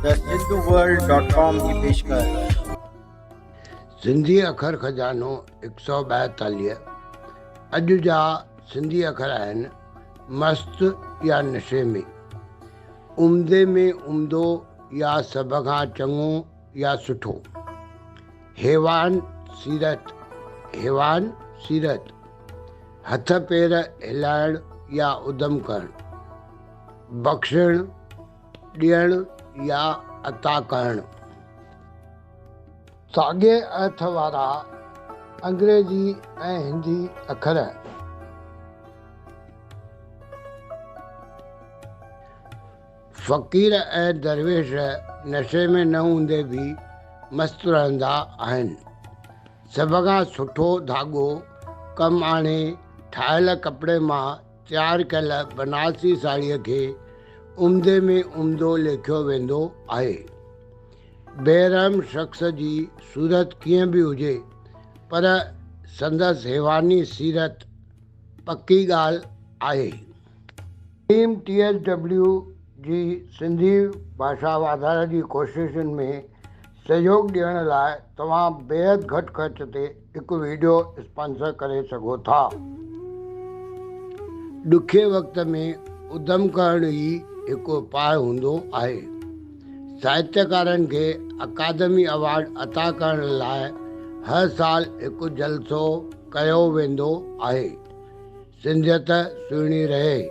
The Sindhu world dot com جي پيشڪش. سنڌي اکر خزانو هڪ سؤ 42 اڄ جا سنڌي اکر آهن، مست يا نشي ۾، عمدي ۾ عمدو يا سڀ کان چڱو يا سٺو، حيوان سيرت، حيوان سيرت، هٿ پير هلائڻ يا ادم ڪرڻ، بخشڻ، ڏيڻ يا عطا ڪرڻ. ساڳئي ارٿ وارا انگريزي ۽ هندي اکر. فقير ۽ درويش نشي ۾ نه هوندي به مست رهندا آهن. سڀ کان سٺو ڌاڳو ڪم آڻي ٺاهيل ڪپڙي مان تيار ڪيل بنارسي ساڙهيء کي عمدي ۾ عمدو ليکيو ويندو آهي. بيرحم شخص جي صورت ڪيئن به هجي پر سندس حيواني سيرت پڪي ڳالهه آهي. ٽيم ٽي ايس ڊبليو جي سنڌي ڀاشا واڌاري جي ڪوششن ۾ سهيوڳ ڏيڻ لاء توهان بيحد گهٽ خرچ تي هڪ ويڊيو اسپانسر ڪري سگهو ٿا. ڏکئي وقت ۾ ادم ڪرڻ ئي هڪ اپاء هوندو آهي. ساهتيڪارن کي اڪادمي ايوارڊ عطا ڪرڻ لاء هر سال هڪ جلسو ڪيو ويندو آهي. سنڌيت سهڻي رهي.